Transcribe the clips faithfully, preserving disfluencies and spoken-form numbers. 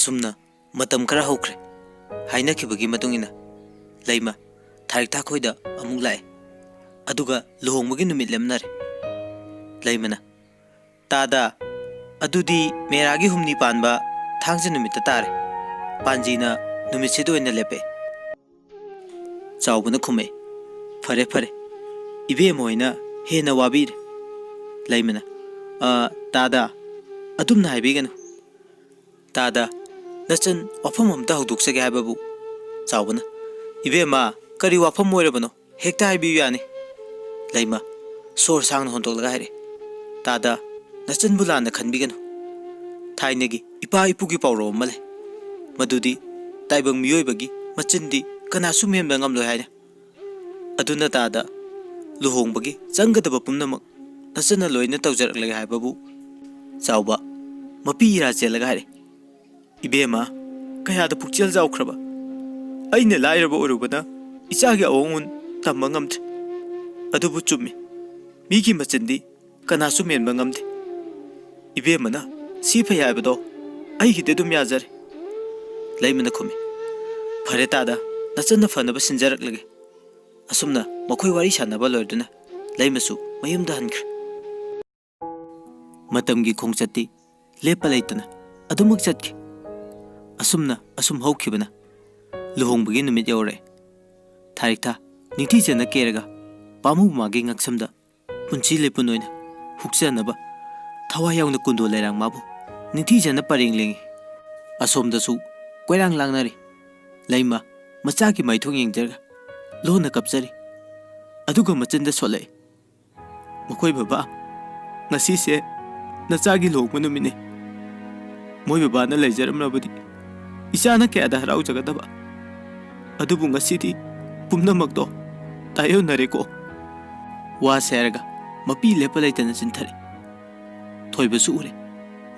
ꯑꯁꯨꯝꯅ ꯃꯇꯝ ꯈꯔ ꯍꯧꯈ꯭ꯔꯦ꯫ ꯍꯥꯏꯅꯈꯤꯕꯒꯤ ꯃꯇꯨꯡ ꯏꯟꯅ ꯂꯩꯃ ꯊꯥꯔꯤꯛꯊꯥ ꯈꯣꯏꯗ ꯑꯃꯨꯛ ꯂꯥꯛꯑꯦ꯫ ꯑꯗꯨꯒ ꯂꯨꯍꯣꯡꯕꯒꯤ ꯅꯨꯃꯤꯠ ꯂꯦꯞꯅꯔꯦ꯫ ꯂꯩꯃꯅ, "ꯇꯥꯗ, ꯑꯗꯨꯗꯤ ꯃꯦꯔꯥꯒꯤ ꯍꯨꯝꯅꯤ ꯄꯥꯟꯕ ꯊꯥꯡꯖ ꯅꯨꯃꯤꯠꯇ ꯇꯥꯔꯦ꯫ ꯄꯥꯟꯖꯤꯅ ꯅꯨꯃꯤꯠꯁꯤꯗ ꯑꯣꯏꯅ ꯂꯦꯞꯄꯦ꯫" ꯆꯥꯎꯕꯅ ꯈꯨꯝꯃꯛꯑꯦ, "ꯐꯔꯦ, ꯐꯔꯦ꯫ ꯏꯕꯦꯝꯃ ꯍꯣꯏꯅ ꯍꯦꯟꯅ ꯋꯥꯕꯤꯔꯦ꯫" ꯂꯩꯃꯅ, "ꯑ, ꯇꯥꯗ, ꯑꯗꯨꯝꯅ ꯍꯥꯏꯕꯤꯒꯅꯨ꯫ ꯇꯥꯗ, ꯅꯆꯟ ꯋꯥꯐꯝ ꯑꯝꯇ ꯍꯧꯗꯣꯛꯆꯒꯦ ꯍꯥꯏꯕꯕꯨ꯫" ꯆꯥꯎꯕꯅ, "ꯏꯕꯦꯝꯃ, ꯀꯔꯤ ꯋꯥꯐꯝ ꯑꯣꯏꯔꯕꯅꯣ? ꯍꯦꯛꯇ ꯍꯥꯏꯕꯤꯌꯨ ꯌꯥꯅꯤ꯫" ꯂꯩꯃ ꯁꯣꯔ ꯁꯥꯡꯅ ꯍꯣꯟꯗꯣꯛꯂꯒ ꯍꯥꯏꯔꯛꯑꯦ, "ꯇꯥꯗ, ꯅꯆꯟꯕꯨ ꯂꯥꯟꯅ ꯈꯟꯕꯤꯒꯅꯨ꯫ ꯊꯥꯏꯅꯒꯤ ꯏꯄꯥ ꯏꯄꯨꯒꯤ ꯄꯥꯎꯔꯧ ꯑꯃ ꯂꯩ, ꯃꯗꯨꯗꯤ ꯇꯥꯏꯕꯪ ꯃꯤꯑꯣꯏꯕꯒꯤ ꯃꯆꯤꯟꯗꯤ ꯀꯅꯥꯁꯨ ꯃꯦꯟꯕ ꯉꯝꯂꯣꯏ ꯍꯥꯏꯅ꯫ ꯑꯗꯨꯅ ꯇꯥꯗ, ꯂꯨꯍꯣꯡꯕꯒꯤ ꯆꯪꯒꯗꯕ ꯄꯨꯝꯅꯃꯛ ꯅꯆꯟꯅ ꯂꯣꯏꯅ ꯇꯧꯖꯔꯛꯂꯒꯦ" ꯍꯥꯏꯕꯕꯨ꯫ ꯆꯥꯎꯕ ꯃꯄꯤ ꯏꯔꯥ ꯆꯦꯜꯂꯒ ꯍꯥꯏꯔꯦ, "ꯏꯕꯦꯝꯃ, ꯀꯌꯥꯗ ꯄꯨꯛꯆꯦꯜ ꯆꯥꯎꯈ꯭ꯔꯕ! ꯑꯩꯅ ꯂꯥꯏꯔꯕ ꯑꯣꯏꯔꯨꯕꯅ ꯏꯆꯥꯒꯤ ꯑꯋꯥꯃꯟ ꯇꯝꯕ ꯉꯝꯗ꯭ꯔꯦ꯫ ꯑꯗꯨꯕꯨ ꯆꯨꯝꯃꯤ, ꯃꯤꯒꯤ ꯃꯆꯤꯟꯗꯤ ꯀꯅꯥꯁꯨ ꯃꯦꯟꯕ ꯉꯝꯗꯦ꯫ ꯏꯕꯦꯝꯃꯅ ꯁꯤ ꯐꯩ ꯍꯥꯏꯕꯗꯣ ꯑꯩꯒꯤꯗꯤ ꯑꯗꯨꯝ ꯌꯥꯖꯔꯦ꯫" ꯂꯩꯃꯅ ꯈꯨꯝꯃꯤ, "ꯐꯔꯦ ꯇꯥꯗ, ꯅꯆꯟꯅ ꯐꯅꯕ ꯁꯤꯟꯖꯔꯛꯂꯒꯦ꯫" ꯑꯁꯨꯝꯅ ꯃꯈꯣꯏ ꯋꯥꯔꯤ ꯁꯥꯟꯅꯕ ꯂꯣꯏꯗꯨꯅ ꯂꯩꯃꯁꯨ ꯃꯌꯨꯝꯗ ꯍꯟꯈ꯭ꯔꯦ꯫ ꯃꯇꯝꯒꯤ ꯈꯣꯡꯆꯠꯇꯤ ꯂꯦꯞꯄ ꯂꯩꯇꯅ ꯑꯗꯨꯃꯛ ꯆꯠꯈꯤ꯫ ꯑꯁꯨꯝꯅ ꯑꯁꯨꯝ ꯍꯧꯈꯤꯕꯅ ꯂꯨꯍꯣꯡꯕꯒꯤ ꯅꯨꯃꯤꯠ ꯌꯧꯔꯛꯑꯦ꯫ ꯊꯥꯔꯤꯛꯊꯥ ꯅꯤꯡꯊꯤꯖꯅ ꯀꯦꯔꯒ ꯄꯥꯝꯃꯨ ꯃꯥꯒꯤ ꯉꯛꯁꯝꯗ ꯄꯨꯟꯁꯤ ꯂꯩꯄꯨꯟ ꯑꯣꯏꯅ ꯍꯨꯛꯆꯅꯕ ꯊꯋꯥꯏ ꯌꯥꯎꯅ ꯀꯨꯟꯗꯣ ꯂꯩꯔꯥꯡ ꯃꯥꯕꯨ ꯅꯤꯡꯊꯤꯖꯅ ꯄꯔꯦꯡ ꯂꯦꯡꯉꯤ꯫ ꯑꯁꯣꯝꯗꯁꯨ ꯀꯣꯏꯔꯥꯡ ꯂꯥꯡꯅꯔꯤ꯫ ꯂꯩꯃ ꯃꯆꯥꯒꯤ ꯃꯥꯏꯊꯣꯡ ꯌꯦꯡꯖꯔꯒ ꯂꯣꯟꯅ ꯀꯞꯆꯔꯤ꯫ ꯑꯗꯨꯒ ꯃꯆꯤꯟꯗ ꯁꯣꯜꯂꯛꯏ, "ꯃꯈꯣꯏ ꯕꯕꯥ, ꯉꯁꯤꯁꯦ ꯅꯆꯥꯒꯤ ꯂꯨꯍꯣꯡꯕ ꯅꯨꯃꯤꯠꯅꯤ꯫ ꯃꯣꯏ ꯕꯕꯥꯅ ꯂꯩꯖꯔꯝꯂꯕꯗꯤ ꯏꯆꯥꯅ ꯀꯌꯥꯗ ꯍꯔꯥꯎꯖꯒꯗꯕ꯫ ꯑꯗꯨꯕꯨ ꯉꯁꯤꯗꯤ ꯄꯨꯝꯅꯃꯛꯇꯣ ꯇꯥꯏꯑꯣꯟꯅꯔꯦꯀꯣ꯫" ꯋꯥꯁꯦ ꯍꯥꯏꯔꯒ ꯃꯄꯤ ꯂꯦꯞꯄ ꯂꯩꯇꯅ ꯆꯤꯟꯊꯔꯤ꯫ ꯊꯣꯏꯕꯁꯨ ꯎꯔꯦ꯫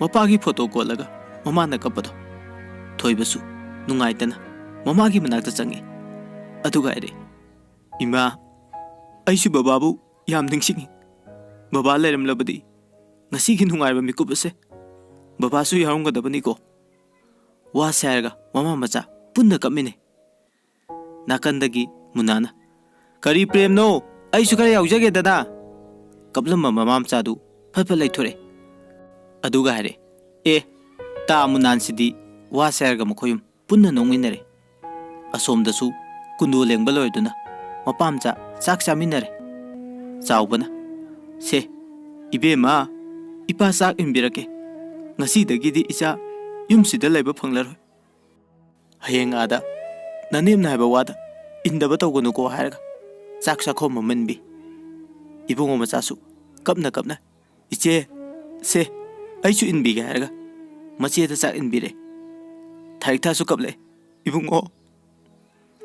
ꯃꯄꯥꯒꯤ ꯐꯣꯇꯣ ꯀꯣꯠꯂꯒ ꯃꯃꯥꯅ ꯀꯞꯄꯗꯣ꯫ ꯊꯣꯏꯕꯁꯨ ꯅꯨꯡꯉꯥꯏꯇꯅ ꯃꯃꯥꯒꯤ ꯃꯅꯥꯛꯇ ꯆꯪꯉꯤ꯫ ꯑꯗꯨꯒ ꯍꯥꯏꯔꯛꯏ, "ꯏꯃꯥ, ꯑꯩꯁꯨ ꯕꯕꯥꯕꯨ ꯌꯥꯝ ꯅꯤꯡꯁꯤꯡꯉꯤ꯫ ꯕꯕꯥ ꯂꯩꯔꯝꯂꯕꯗꯤ ꯉꯁꯤꯒꯤ ꯅꯨꯡꯉꯥꯏꯕ ꯃꯤꯀꯨꯞ ꯑꯁꯦ ꯕꯕꯥꯁꯨ ꯌꯥꯎꯔꯝꯒꯗꯕꯅꯤꯀꯣ꯫" ꯋꯥꯁꯦ ꯍꯥꯏꯔꯒ ꯃꯃꯥ ꯃꯆꯥ ꯄꯨꯟꯅ ꯀꯞꯃꯤꯟꯅꯩ꯫ ꯅꯥꯀꯟꯗꯒꯤ ꯃꯨꯅꯥꯅ, "ꯀꯔꯤ ꯄ꯭ꯔꯦꯝꯅꯣ? ꯑꯩꯁꯨ ꯈꯔ ꯌꯥꯎꯖꯒꯦꯗꯅ!" ꯀꯞꯂꯝꯕ ꯃꯃꯥ ꯃꯆꯥꯗꯨ ꯐꯠ ꯐꯠ ꯂꯩꯊꯣꯔꯛꯑꯦ꯫ ꯑꯗꯨꯒ ꯍꯥꯏꯔꯛꯑꯦ, "ꯑꯦ, ꯇꯥ ꯃꯨꯅꯥꯟꯁꯤꯗꯤ!" ꯋꯥꯁꯦ ꯍꯥꯏꯔꯒ ꯃꯈꯣꯏ ꯑꯍꯨꯝ ꯄꯨꯟꯅ ꯅꯣꯛꯃꯤꯟꯅꯔꯦ꯫ ꯑꯁꯣꯝꯗꯁꯨ ꯀꯨꯟꯗꯣ ꯂꯦꯡꯕ ꯂꯣꯏꯔꯗꯨꯅ ꯃꯄꯥꯝꯆꯥ ꯆꯥꯛ ꯆꯥꯃꯤꯟꯅꯔꯦ꯫ ꯆꯥꯎꯕꯅ, "ꯁꯦ, ꯏꯕꯦꯝꯃ, ꯏꯄꯥ ꯆꯥꯛ ꯏꯟꯕꯤꯔꯛꯀꯦ꯫ ꯉꯁꯤꯗꯒꯤꯗꯤ ꯏꯆꯥ ꯌꯨꯝꯁꯤꯗ ꯂꯩꯕ ꯐꯪꯂꯔꯣꯏ꯫ ꯍꯌꯦꯡ ꯑꯥꯗ ꯅꯅꯦꯝꯅ ꯍꯥꯏꯕ ꯋꯥꯗ ꯏꯟꯗꯕ ꯇꯧꯒꯅꯨꯀꯣ" ꯍꯥꯏꯔꯒ ꯆꯥꯛ ꯆꯥꯛꯈꯣꯝ ꯑꯃ ꯏꯟꯕꯤ꯫ ꯏꯕꯨꯡꯉꯣ ꯃꯆꯥꯁꯨ ꯀꯞꯅ ꯀꯞꯅ, "ꯏꯆꯦ, ꯁꯦ, ꯑꯩꯁꯨ ꯏꯟꯕꯤꯒꯦ" ꯍꯥꯏꯔꯒ ꯃꯆꯦꯗ ꯆꯥꯛ ꯏꯟꯕꯤꯔꯦ꯫ ꯊꯥꯔꯤꯛꯊꯥꯁꯨ ꯀꯞꯂꯛꯑꯦ꯫ "ꯏꯕꯨꯡꯉꯣ!"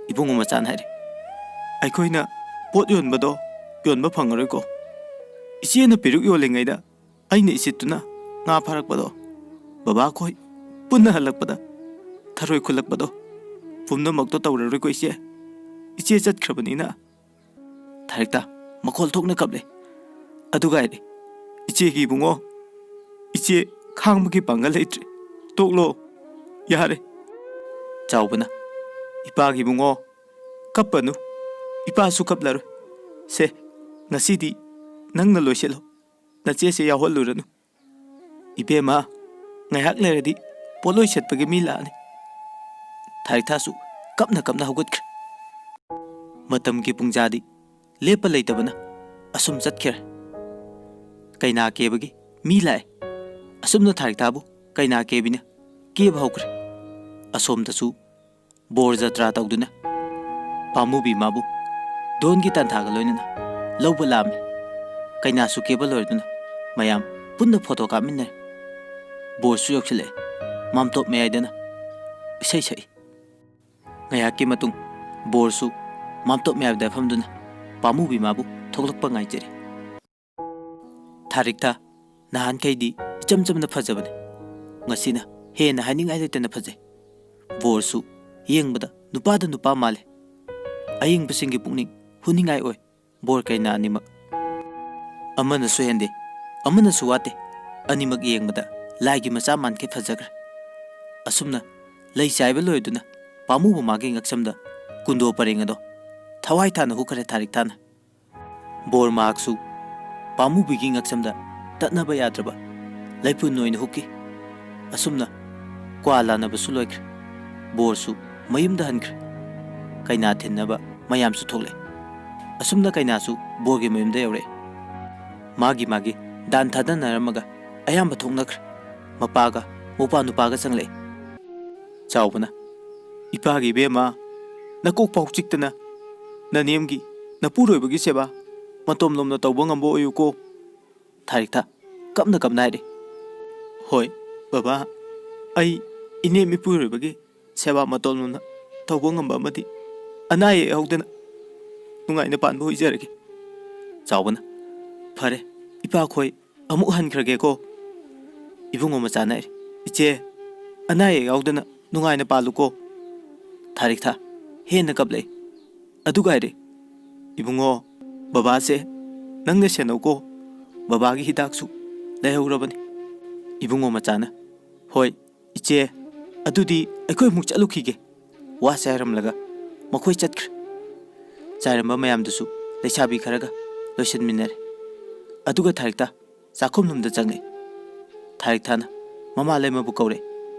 ꯏꯕꯨꯡꯉꯣ ꯃꯆꯥꯅ ꯍꯥꯏꯔꯦ, "ꯑꯩꯈꯣꯏꯅ ꯄꯣꯠ ꯌꯣꯟꯕꯗꯣ ꯌꯣꯟꯕ ꯐꯪꯉꯔꯣꯏꯀꯣ꯫ ꯏꯆꯦꯅ ꯄꯦꯔꯨꯛ ꯌꯣꯜꯂꯤꯉꯩꯗ ꯑꯩꯅ ꯏꯁꯤꯠꯇꯨꯅ ꯉꯥ ꯐꯥꯔꯛꯄꯗꯣ, ꯕꯕꯥꯈꯣꯏ ꯄꯨꯟꯅ ꯍꯜꯂꯛꯄꯗ ꯊꯔꯣꯏ ꯈꯨꯜꯂꯛꯄꯗꯣ, ꯄꯨꯝꯅꯃꯛꯇꯣ ꯇꯧꯔꯔꯣꯏꯀꯣ ꯏꯆꯦ꯫ ꯏꯆꯦ ꯆꯠꯈ꯭ꯔꯕꯅꯤꯅ" ꯊꯥꯔꯤꯛꯇ ꯃꯈꯣꯜ ꯊꯣꯛꯅ ꯀꯞꯂꯦ꯫ ꯑꯗꯨꯒ ꯍꯥꯏꯔꯦ, "ꯏꯆꯦꯒꯤ ꯏꯕꯨꯡꯉꯣ, ꯏꯆꯦ ꯈꯥꯡꯕꯒꯤ ꯄꯥꯡꯒꯜ ꯂꯩꯇ꯭ꯔꯦ꯫ ꯇꯣꯛꯂꯣ꯫ ꯌꯥꯔꯦ꯫" ꯆꯥꯎꯕꯅ, "ꯏꯄꯥꯒꯤ ꯏꯕꯨꯡꯉꯣ, ꯀꯞꯄꯅꯨ꯫ ꯏꯄꯥꯁꯨ ꯀꯞꯂꯔꯣꯏ꯫ ꯁꯦ, ꯉꯁꯤꯗꯤ ꯅꯪꯅ ꯂꯣꯏꯁꯤꯜꯂꯣ꯫ ꯅꯆꯦꯁꯦ ꯌꯥꯎꯍꯜꯂꯨꯔꯅꯨ꯫ ꯏꯕꯦꯝꯃ, ꯉꯥꯏꯍꯥꯛ ꯂꯩꯔꯗꯤ ꯄꯣꯠꯂꯣꯏ ꯁꯦꯠꯄꯒꯤ ꯃꯤ ꯂꯥꯛꯑꯅꯤ꯫" ꯊꯥꯔꯤꯛꯊꯥꯁꯨ ꯀꯞꯅ ꯀꯞꯅ ꯍꯧꯒꯠꯈ꯭ꯔꯦ꯫ ꯃꯇꯝꯒꯤ ꯄꯨꯡꯖꯥꯗꯤ ꯂꯦꯞꯄ ꯂꯩꯇꯕꯅ ꯑꯁꯨꯝ ꯆꯠꯈ꯭ꯔꯦ꯫ ꯀꯩꯅꯥ ꯀꯦꯕꯒꯤ ꯃꯤ ꯂꯥꯛꯑꯦ꯫ ꯑꯁꯨꯝꯅ ꯊꯥꯔꯤꯛꯊꯥꯕꯨ ꯀꯩꯅꯥ ꯀꯦꯕꯤꯅ ꯀꯦꯕ ꯍꯧꯈ꯭ꯔꯦ꯫ ꯑꯁꯣꯝꯗꯁꯨ ꯕꯣꯔ ꯖꯇ꯭ꯔꯥ ꯇꯧꯗꯨꯅ ꯄꯥꯝꯃꯨꯕꯤ ꯃꯥꯕꯨ ꯙꯣꯟꯒꯤ ꯇꯥꯟꯊꯥꯒ ꯂꯣꯏꯅꯅ ꯂꯧꯕ ꯂꯥꯛꯑꯝꯃꯤ꯫ ꯀꯩꯅꯥꯁꯨ ꯀꯦꯕ ꯂꯣꯏꯔꯗꯨꯅ ꯃꯌꯥꯝ ꯄꯨꯟꯅ ꯐꯣꯇꯣ ꯀꯥꯞꯃꯤꯟꯅꯔꯦ꯫ ꯕꯣꯔꯁꯨ ꯌꯧꯁꯤꯜꯂꯛꯑꯦ꯫ ꯃꯥꯝꯇꯣꯞ ꯃꯌꯥꯏꯗꯅ ꯏꯁꯩ ꯁꯛꯏ꯫ ꯉꯥꯏꯍꯥꯛꯀꯤ ꯃꯇꯨꯡ ꯕꯣꯔꯁꯨ ꯃꯥꯝꯇꯣꯞ ꯃꯌꯥꯏꯗ ꯐꯝꯗꯨꯅ ꯄꯥꯝꯃꯨꯕꯤ ꯃꯥꯕꯨ ꯊꯣꯛꯂꯛꯄ ꯉꯥꯏꯖꯔꯤ꯫ ꯊꯥꯔꯤꯛꯊꯥ ꯅꯍꯥꯟꯈꯩꯗꯤ ꯏꯆꯝ ꯆꯝꯅ ꯐꯖꯕꯅꯤ꯫ ꯉꯁꯤꯅ ꯍꯦꯟꯅ ꯍꯥꯏꯅꯤꯡꯉꯥꯏ ꯂꯩꯇꯅ ꯐꯖꯩ꯫ ꯕꯣꯔꯁꯨ ꯌꯦꯡꯕꯗ ꯅꯨꯄꯥꯗ ꯅꯨꯄꯥ ꯃꯥꯜꯂꯦ꯫ ꯑꯌꯦꯡꯕꯁꯤꯡꯒꯤ ꯄꯨꯛꯅꯤꯡ ꯍꯨꯅꯤꯡꯉꯥꯏ ꯑꯣꯏ꯫ ꯕꯣꯔ ꯀꯩꯅꯥ ꯑꯅꯤꯃꯛ ꯑꯃꯅꯁꯨ ꯍꯦꯟꯗꯦ, ꯑꯃꯅꯁꯨ ꯋꯥꯠꯇꯦ꯫ ꯑꯅꯤꯃꯛ ꯌꯦꯡꯕꯗ ꯂꯥꯏꯒꯤ ꯃꯆꯥ ꯃꯥꯟꯈꯩ ꯐꯖꯈ꯭ꯔꯦ꯫ ꯑꯁꯨꯝꯅ ꯂꯩ ꯆꯥꯏꯕ ꯂꯣꯏꯗꯨꯅ ꯄꯥꯝꯃꯨꯕ ꯃꯥꯒꯤ ꯉꯛꯁꯝꯗ ꯀꯨꯟꯗꯣ ꯄꯔꯦꯡ ꯑꯗꯣ ꯊꯋꯥꯏ ꯊꯥꯅ ꯍꯨꯛꯈ꯭ꯔꯦ ꯊꯥꯔꯤꯛ ꯊꯥꯅ꯫ ꯕꯣꯔ ꯃꯍꯥꯛꯁꯨ ꯄꯥꯝꯃꯨꯕꯤꯒꯤ ꯉꯛꯁꯝꯗ ꯇꯠꯅꯕ ꯌꯥꯗ꯭ꯔꯕ ꯂꯩꯐꯨꯟ ꯑꯣꯏꯅ ꯍꯨꯛꯈꯤ꯫ ꯑꯁꯨꯝꯅ ꯀ꯭ꯋꯥ ꯂꯥꯟꯅꯕꯁꯨ ꯂꯣꯏꯈ꯭ꯔꯦ꯫ ꯕꯣꯔꯁꯨ ꯃꯌꯨꯝꯗ ꯍꯟꯈ꯭ꯔꯦ꯫ ꯀꯩꯅꯥ ꯊꯤꯟꯅꯕ ꯃꯌꯥꯝꯁꯨ ꯊꯣꯛꯂꯛꯑꯦ꯫ ꯑꯁꯨꯝꯅ ꯀꯩꯅꯥꯁꯨ ꯕꯣꯔꯒꯤ ꯃꯌꯨꯝꯗ ꯌꯧꯔꯛꯑꯦ꯫ ꯃꯥꯒꯤ ꯃꯥꯒꯤ ꯗꯥꯟ ꯊꯥꯗꯅꯔꯝꯃꯒ ꯑꯌꯥꯝꯕ ꯊꯣꯛꯅꯈ꯭ꯔꯦ꯫ ꯃꯄꯥꯒ ꯃꯧꯄ꯭ꯋꯥ ꯅꯨꯄꯥꯒ ꯆꯪꯂꯛꯑꯦ꯫ ꯆꯥꯎꯕꯅ, "ꯏꯄꯥꯒꯤ ꯏꯕꯦꯝꯃ, ꯅꯀꯣꯛ ꯐꯥꯎ ꯆꯤꯛꯇꯅ ꯅꯅꯦꯝꯒꯤ ꯅꯄꯨꯔꯣꯏꯕꯒꯤ ꯁꯦꯕꯥ ꯃꯇꯣꯝ ꯂꯣꯝꯅ ꯇꯧꯕ ꯉꯝꯕ ꯑꯣꯏꯌꯨꯀꯣ꯫" ꯊꯥꯔꯤꯛꯊ ꯀꯞꯅ ꯀꯞꯅ ꯍꯥꯏꯔꯦ, "ꯍꯣꯏ ꯕꯕꯥ, ꯑꯩ ꯏꯅꯦꯝ ꯏꯄꯨꯔꯣꯏꯕꯒꯤ ꯁꯦꯕꯥ ꯃꯇꯣꯝ ꯂꯣꯝꯅ ꯇꯧꯕ ꯉꯝꯕ ꯑꯃꯗꯤ ꯑꯅꯥ ꯑꯌꯦꯛ ꯌꯥꯎꯗꯅ ꯅꯨꯡꯉꯥꯏꯅ ꯄꯥꯟꯕ ꯑꯣꯏꯖꯔꯒꯦ꯫" ꯆꯥꯎꯕꯅ, "ꯐꯔꯦ, ꯏꯄꯥꯈꯣꯏ ꯑꯃꯨꯛ ꯍꯟꯈ꯭ꯔꯒꯦꯀꯣ꯫" ꯏꯕꯨꯡꯉꯣ ꯃꯆꯥꯅ, "ꯏꯆꯦ, ꯑꯅꯥ ꯑꯌꯦꯛ ꯌꯥꯎꯗꯅ ꯅꯨꯡꯉꯥꯏꯅ ꯄꯥꯜꯂꯨꯀꯣ꯫" ꯊꯥꯔꯤꯛꯊ ꯍꯦꯟꯅ ꯀꯞꯂꯛꯏ꯫ ꯑꯗꯨꯒ ꯍꯥꯏꯔꯦ, "ꯏꯕꯨꯡꯉꯣ, ꯕꯕꯥꯁꯦ ꯅꯪꯅ ꯁꯦꯟꯅꯧꯀꯣ꯫ ꯕꯕꯥꯒꯤ ꯍꯤꯗꯥꯛꯁꯨ ꯂꯩꯍꯧꯔꯕꯅꯤ꯫" ꯏꯕꯨꯡꯉꯣ ꯃꯆꯥꯅ, "ꯍꯣꯏ, ꯏꯆꯦ, ꯑꯗꯨꯗꯤ ꯑꯩꯈꯣꯏ ꯑꯃꯨꯛ ꯆꯠꯂꯨꯈꯤꯒꯦ꯫" ꯋꯥꯁꯦ ꯍꯥꯏꯔꯝꯂꯒ ꯃꯈꯣꯏ ꯆꯠꯈ꯭ꯔꯦ꯫ ꯆꯥꯏꯔꯝꯕ ꯃꯌꯥꯝꯗꯨꯁꯨ ꯂꯩꯁꯥꯕꯤ ꯈꯔꯒ ꯂꯣꯏꯁꯤꯟꯃꯤꯟꯅꯔꯦ꯫ ꯑꯗꯨꯒ ꯊꯥꯔꯤꯛꯇ ꯆꯥꯛꯈꯨꯝꯂꯣꯝꯗ ꯆꯪꯉꯦ꯫ ꯊꯥꯔꯤꯛꯊꯥꯅ ꯃꯃꯥ ꯂꯩꯃꯕꯨ ꯀꯧꯔꯦ,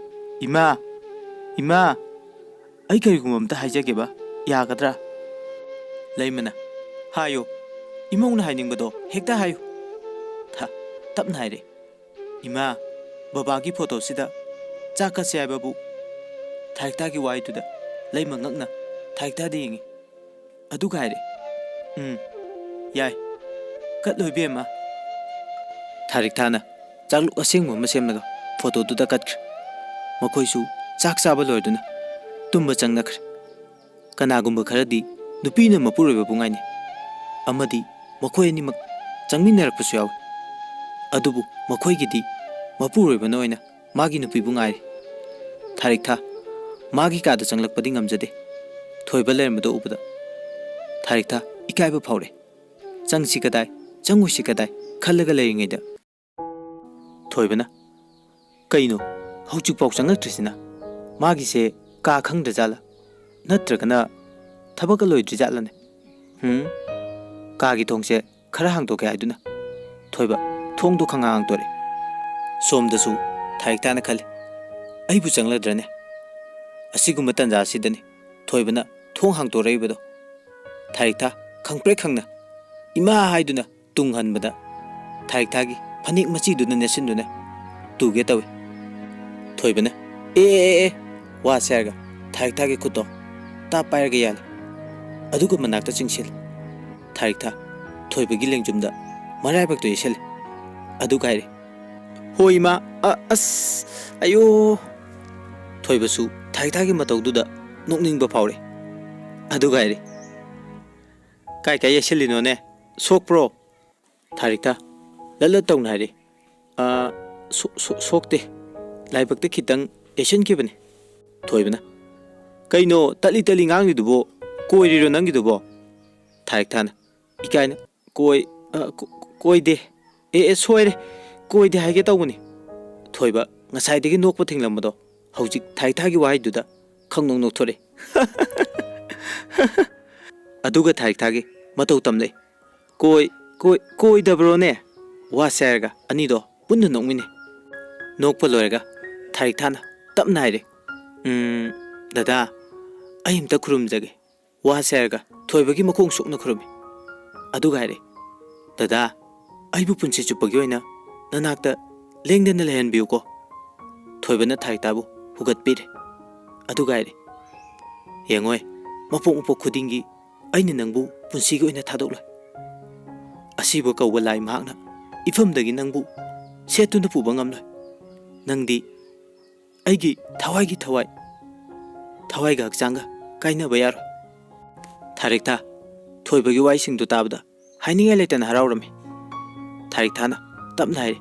"ꯏꯃꯥ! ꯏꯃꯥ! ꯑꯩ ꯀꯔꯤꯒꯨꯝꯕ ꯑꯝꯇ ꯍꯥꯏꯖꯒꯦꯕ, ꯌꯥꯒꯗ꯭ꯔꯥ?" ꯂꯩꯃꯅ, "ꯍꯥꯏꯌꯨ, ꯏꯃꯧꯅ ꯍꯥꯏꯅꯤꯡꯕꯗꯣ ꯍꯦꯛꯇ ꯍꯥꯏꯌꯨ꯫" ꯊ-, ꯇꯞꯅ ꯍꯥꯏꯔꯦ, "ꯏꯃꯥ, ꯕꯕꯥꯒꯤ ꯐꯣꯇꯣꯁꯤꯗ ꯆꯥꯛ ꯀꯠꯁꯦ ꯍꯥꯏꯕꯕꯨ?" ꯊꯥꯔꯤꯛꯇꯥꯒꯤ ꯋꯥꯍꯩꯗꯨꯗ ꯂꯩꯃ ꯉꯛꯅ ꯊꯥꯔꯤꯛꯇꯥꯗ ꯌꯦꯡꯉꯤ꯫ ꯑꯗꯨꯒ ꯍꯥꯏꯔꯦ, "ꯎꯝ, ꯌꯥꯏ, ꯀꯠꯂꯣ ꯏꯕꯦꯝꯃ꯫" ꯊꯥꯔꯤꯛꯊꯥꯅ ꯆꯥꯛꯂꯨꯛ ꯑꯁꯦꯡꯕ ꯑꯃ ꯁꯦꯝꯂꯒ ꯐꯣꯇꯣꯗꯨꯗ ꯀꯠꯈ꯭ꯔꯦ꯫ ꯃꯈꯣꯏꯁꯨ ꯆꯥꯛ ꯆꯥꯕ ꯂꯣꯏꯗꯨꯅ ꯇꯨꯝꯕ ꯆꯪꯅꯈ꯭ꯔꯦ꯫ ꯀꯅꯥꯒꯨꯝꯕ ꯈꯔꯗꯤ ꯅꯨꯄꯤꯅ ꯃꯄꯨꯔꯣꯏꯕꯕꯨ ꯉꯥꯏꯅꯩ ꯑꯃꯗꯤ ꯃꯈꯣꯏ ꯑꯅꯤꯃꯛ ꯆꯪꯃꯤꯟꯅꯔꯛꯄꯁꯨ ꯌꯥꯎꯏ꯫ ꯑꯗꯨꯕꯨ ꯃꯈꯣꯏꯒꯤꯗꯤ ꯃꯄꯨꯔꯣꯏꯕꯅ ꯑꯣꯏꯅ ꯃꯥꯒꯤ ꯅꯨꯄꯤꯕꯨ ꯉꯥꯏꯔꯤ꯫ ꯊꯥꯔꯤꯛꯊꯥ ꯃꯥꯒꯤ ꯀꯥꯗ ꯆꯪꯂꯛꯄꯗꯤ ꯉꯝꯖꯗꯦ꯫ ꯊꯣꯏꯕ ꯂꯩꯔꯝꯕꯗꯨ ꯎꯕꯗ ꯊꯥꯔꯤꯛꯊꯥ ꯏꯀꯥꯏꯕ ꯐꯥꯎꯔꯦ꯫ ꯆꯪꯁꯤ ꯀꯗꯥꯏ, ꯆꯪꯉꯣꯏꯁꯤ ꯀꯗꯥꯏ ꯈꯜꯂꯒ ꯂꯩꯔꯤꯉꯩꯗ ꯊꯣꯏꯕꯅ, "ꯀꯩꯅꯣ, ꯍꯧꯖꯤꯛꯐꯥꯎ ꯆꯪꯂꯛꯇ꯭ꯔꯤꯁꯤꯅ?" ꯃꯥꯒꯤꯁꯦ ꯀꯥ ꯈꯪꯗ꯭ꯔꯖꯥꯠꯂꯥ? ꯅꯠꯇ꯭ꯔꯒꯅ ꯊꯕꯛꯀ ꯂꯣꯏꯗ꯭ꯔꯤꯖꯥꯠꯂꯅꯦ? ꯍꯨꯝ? ꯀꯥꯒꯤ ꯊꯣꯡꯁꯦ ꯈꯔ ꯍꯥꯡꯗꯣꯛꯀꯦ ꯍꯥꯏꯗꯨꯅ ꯊꯣꯏꯕ ꯊꯣꯡꯗꯣ ꯈꯪꯍꯥꯡ ꯍꯥꯡꯗꯣꯔꯛꯑꯦ꯫ ꯁꯣꯝꯗꯁꯨ ꯊꯥꯔꯤꯛꯊꯥꯅ ꯈꯜꯂꯤ, "ꯑꯩꯕꯨ ꯆꯪꯂꯗ꯭ꯔꯅꯦ?" ꯑꯁꯤꯒꯨꯝꯕ ꯇꯥꯟꯖꯥꯁꯤꯗꯅꯤ ꯊꯣꯏꯕꯅ ꯊꯣꯡ ꯍꯥꯡꯗꯣꯔꯛꯏꯕꯗꯣ꯫ ꯊꯥꯔꯤꯛꯊꯥ ꯈꯪꯄ꯭ꯔꯦꯛ ꯈꯪꯅ "ꯏꯃꯥ" ꯍꯥꯏꯗꯨꯅ ꯇꯨꯡ ꯍꯟꯕꯗ ꯊꯥꯔꯤꯛꯊꯥꯒꯤ ꯐꯅꯦꯛ ꯃꯆꯤꯗꯨꯅ ꯅꯦꯠꯁꯤꯟꯗꯨꯅ ꯇꯨꯒꯦ ꯇꯧꯏ꯫ ꯊꯣꯏꯕꯅ "ꯑꯦ, ꯑꯦ, ꯑꯦ, ꯑꯦ!" ꯋꯥꯁꯦ ꯍꯥꯏꯔꯒ ꯊꯥꯔꯤꯛꯊꯥꯒꯤ ꯈꯨꯠꯇꯣ ꯇꯥꯞ ꯄꯥꯏꯔꯒ ꯌꯥꯜꯂꯤ꯫ ꯑꯗꯨꯒ ꯃꯅꯥꯛꯇ ꯆꯤꯡꯁꯤꯜꯂꯤ꯫ ꯊꯥꯔꯤꯛꯊꯥ ꯊꯣꯏꯕꯒꯤ ꯂꯦꯡꯖꯨꯝꯗ ꯃꯔꯥꯏꯕꯛꯇꯨ ꯌꯩꯁꯜꯂꯤ꯫ ꯑꯗꯨꯒ ꯍꯥꯏꯔꯤ, "ꯍꯣꯏ ꯏꯃꯥ, ꯑ-, ꯑꯁ, ꯑꯌꯣ!" ꯊꯣꯏꯕꯁꯨ ꯊꯥꯔꯤꯛꯊꯥꯒꯤ ꯃꯇꯧꯗꯨꯗ ꯅꯣꯛꯅꯤꯡꯕ ꯐꯥꯎꯔꯦ꯫ ꯑꯗꯨꯒ ꯍꯥꯏꯔꯤ, "ꯀꯥꯏ ꯀꯥꯏ ꯌꯩꯁꯜꯂꯤꯅꯣꯅꯦ? ꯁꯣꯛꯄ꯭ꯔꯣ?" ꯊꯥꯔꯤꯛꯊꯥ ꯂꯠ ꯂꯠ ꯇꯧꯅ ꯍꯥꯏꯔꯤ, "ꯑ, ꯁꯣ-, ꯁꯣ-, ꯁꯣꯛꯇꯦ꯫ ꯂꯥꯏꯕꯛꯇ ꯈꯤꯇꯪ ꯌꯩꯁꯟꯈꯤꯕꯅꯤ꯫" ꯊꯣꯏꯕꯅ, "ꯀꯩꯅꯣ ꯇꯠꯂꯤ ꯇꯠꯂꯤ ꯉꯥꯡꯂꯤꯗꯨꯕꯣ? ꯀꯣꯏꯔꯤꯔꯣ ꯅꯪꯒꯤꯗꯨꯕꯣ?" ꯊꯥꯔꯤꯛꯊꯥꯅ ꯏꯀꯥꯏꯅ, "ꯀꯣꯏ-, ꯑ, ꯀꯣ-, ꯀꯣ-, ꯀꯣꯏꯗꯦ꯫ ꯑꯦ, ꯑꯦ, ꯁꯣꯏꯔꯦ꯫ ꯀꯣꯏꯗꯦ ꯍꯥꯏꯒꯦ ꯇꯧꯕꯅꯤ꯫" ꯊꯣꯏꯕ ꯉꯁꯥꯏꯗꯒꯤ ꯅꯣꯛꯄ ꯊꯤꯡꯂꯝꯕꯗꯣ ꯍꯧꯖꯤꯛ ꯊꯥꯔꯤꯛꯊꯥꯒꯤ ꯋꯥꯍꯩꯗꯨꯗ ꯈꯪꯅꯣꯛ ꯅꯣꯛꯊꯣꯔꯛꯏ꯫ ꯑꯗꯨꯒ ꯊꯥꯔꯤꯛꯊꯥꯒꯤ ꯃꯇꯧ ꯇꯝꯂꯛꯏ꯫ "ꯀꯣꯏ-, ꯀꯣꯏ-, ꯀꯣꯏꯗꯕ꯭ꯔꯣꯅꯦ?" ꯋꯥꯁꯦ ꯍꯥꯏꯔꯒ ꯑꯅꯤꯗꯣ ꯄꯨꯟꯅ ꯅꯣꯛꯃꯤꯟꯅꯩ꯫ ꯅꯣꯛꯄ ꯂꯣꯏꯔꯒ ꯊꯥꯔꯤꯛꯊꯥꯅ ꯇꯞꯅ ꯍꯥꯏꯔꯦ, "ꯎꯝ, ꯗꯗꯥ, ꯑꯩ ꯑꯝꯇ ꯈꯨꯔꯨꯝꯖꯒꯦ꯫" ꯋꯥꯁꯦ ꯍꯥꯏꯔꯒ ꯊꯣꯏꯕꯒꯤ ꯃꯈꯣꯡ ꯁꯣꯛꯅ ꯈꯨꯔꯨꯝꯃꯤ꯫ ꯑꯗꯨꯒ ꯍꯥꯏꯔꯦ, "ꯗꯗꯥ, ꯑꯩꯕꯨ ꯄꯨꯟꯁꯤ ꯆꯨꯞꯄꯒꯤ ꯑꯣꯏꯅ ꯅꯅꯥꯛꯇ ꯂꯦꯡꯗꯅ ꯂꯩꯍꯟꯕꯤꯌꯨꯀꯣ꯫" ꯊꯣꯏꯕꯅ ꯊꯥꯔꯤꯛꯊꯥꯕꯨ ꯍꯨꯒꯠꯄꯤꯔꯦ꯫ ꯑꯗꯨꯒ ꯍꯥꯏꯔꯦ, "ꯌꯦꯡꯉꯣꯏ, ꯃꯄꯣꯛ ꯃꯄꯣꯛ ꯈꯨꯗꯤꯡꯒꯤ ꯑꯩꯅ ꯅꯪꯕꯨ ꯄꯨꯟꯁꯤꯒꯤ ꯑꯣꯏꯅ ꯊꯥꯗꯣꯛꯂꯣꯏ꯫ ꯑꯁꯤꯕ ꯀꯧꯕ ꯂꯥꯏ ꯃꯍꯥꯛꯅ ꯏꯐꯝꯗꯒꯤ ꯅꯪꯕꯨ ꯁꯦꯠꯇꯨꯅ ꯄꯨꯕ ꯉꯝꯂꯣꯏ꯫ ꯅꯪꯗꯤ ꯑꯩꯒꯤ ꯊꯋꯥꯏꯒꯤ ꯊꯋꯥꯏ, ꯊꯋꯥꯏꯒ ꯍꯛꯆꯥꯡꯒ ꯀꯥꯏꯅꯕ ꯌꯥꯔꯣꯏ꯫" ꯊꯥꯔꯤꯛꯊꯥ ꯊꯣꯏꯕꯒꯤ ꯋꯥꯍꯩꯁꯤꯡꯗꯨ ꯇꯥꯕꯗ ꯍꯥꯏꯅꯤꯡꯉꯥꯏ ꯂꯩꯇꯅ ꯍꯔꯥꯎꯔꯝꯃꯤ꯫ ꯊꯥꯔꯤꯛꯊꯥꯅ ꯇꯞꯅ ꯍꯥꯏꯔꯤ,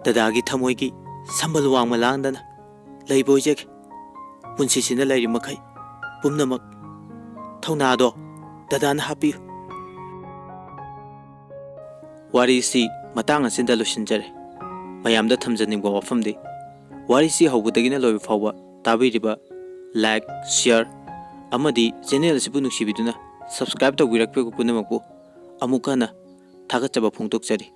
"ꯗꯗꯥꯒꯤ ꯊꯃꯣꯏꯒꯤ ꯁꯝꯕꯜ ꯋꯥꯡꯃ ꯂꯥꯡꯗꯅ ꯂꯩꯕ ꯑꯣꯏꯖꯒꯦ꯫ ꯄꯨꯟꯁꯤꯁꯤꯅ ꯂꯩꯔꯤ ꯃꯈꯩ ꯄꯨꯝꯅꯃꯛ ꯊꯧꯅꯥꯗꯣ ꯗꯗꯥꯅ ꯍꯥꯞꯄꯤꯌꯨ꯫" ꯋꯥꯔꯤꯁꯤ ꯃꯇꯥꯡ ꯑꯁꯤꯗ ꯂꯣꯏꯁꯤꯟꯖꯔꯦ꯫ ꯃꯌꯥꯝꯗ ꯊꯝꯖꯅꯤꯡꯕ ꯋꯥꯐꯝꯗꯤ, ꯋꯥꯔꯤꯁꯤ ꯍꯧꯕꯗꯒꯤꯅ ꯂꯣꯏꯕ ꯐꯥꯎꯕ ꯇꯥꯕꯤꯔꯤꯕ like, share ꯑꯃꯗꯤ channel ꯑꯁꯤꯕꯨ ꯅꯨꯡꯁꯤꯕꯤꯗꯨꯅ subscribe ꯇꯧꯕꯤꯔꯛꯄ ꯄꯨꯝꯅꯃꯛꯄꯨ ꯑꯃꯨꯛ ꯍꯟꯅ ꯊꯥꯒꯠꯆꯕ ꯐꯣꯡꯗꯣꯛꯆꯔꯤ꯫